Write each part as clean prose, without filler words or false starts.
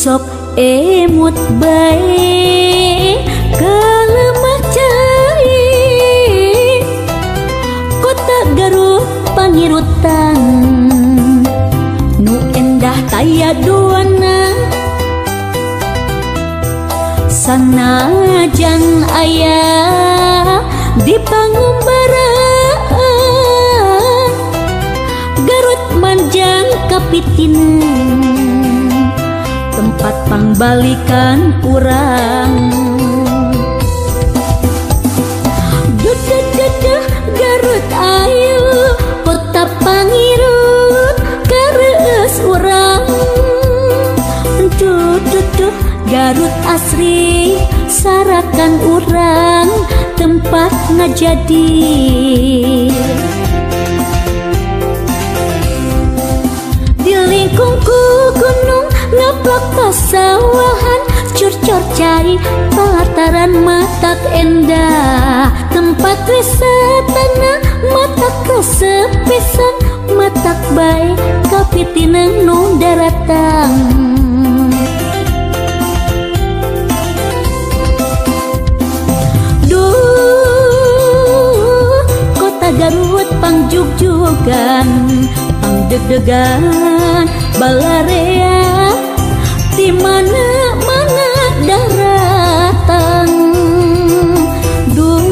Sok emut bae kalemah cai, kota Garut pangirutan nu endah taya duana. Sanajan aya di pangumbaraan, Garut manjang kapitineun tempat pangbalikan urang. Duh duh duh duh Garut ayu, kota pangirut kareueus urang. Duh duh duh Garut asri sarakan urang tempat ngajadi. Di lingkungku gunung ngaplak pasawahan, curcor cai pelataran matak endah. Tempat wisatana matak kesepisan, matak bae kapitineng nu daratang. Duh kota Garut pangjugjugan, pangdeg-degan balarea di mana-mana daratang. Duh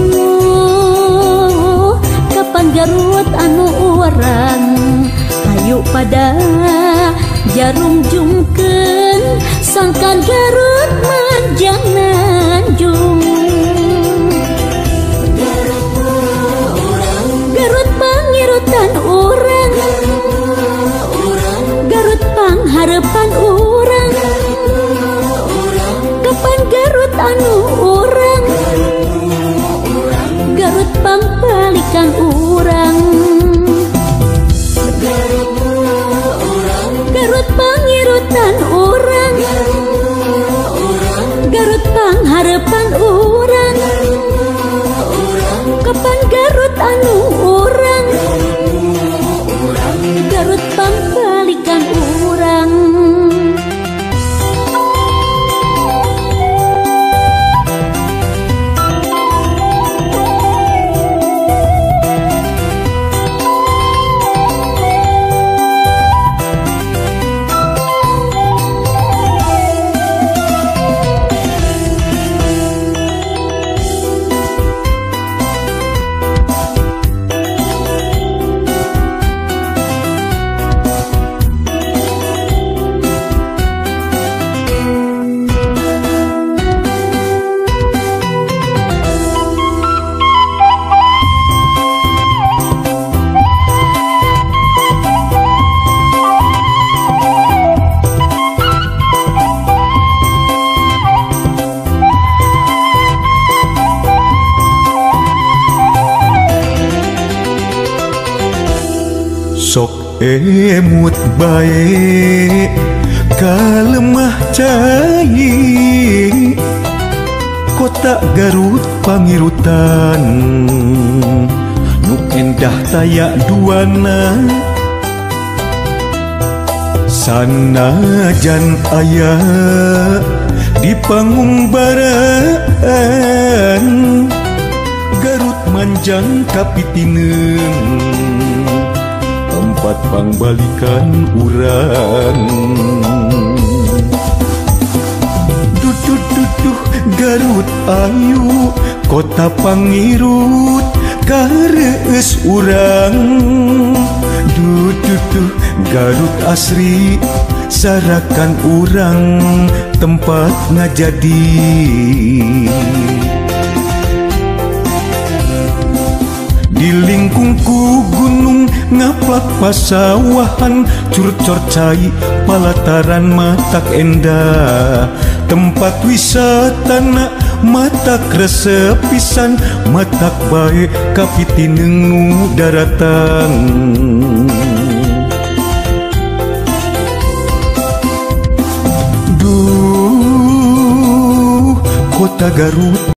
kapan Garut anu urang hayu pada jarum jungkeun, sangkan Garut manjang nanjung. Garut pangirutan urang, Garut pangharepan urang. Kapan Garut anu urang, Garut pangpalikan urang. Garut pangirutan urang, Garut pangharepan urang. Kapan Garut anu urang, Garut pangpalikan urang. Sok emut bae kalemah cai, kota Garut pangirutan nu endah taya duana. Sanajan aya di pangumbaraan, Garut manjang kapitineun tempat pangbalikan urang. Duh duh duh duh Garut ayu, kota pangirut kareueus urang. Duh duh duh Garut asri sarakan urang tempat ngajadi. Di lingkungku gunung ngaplak pasawahan, curcor cai palataran matak endah. Tempat wisatana matak resepisan, matak bae kapitineng nu daratang. Duh kota Garut.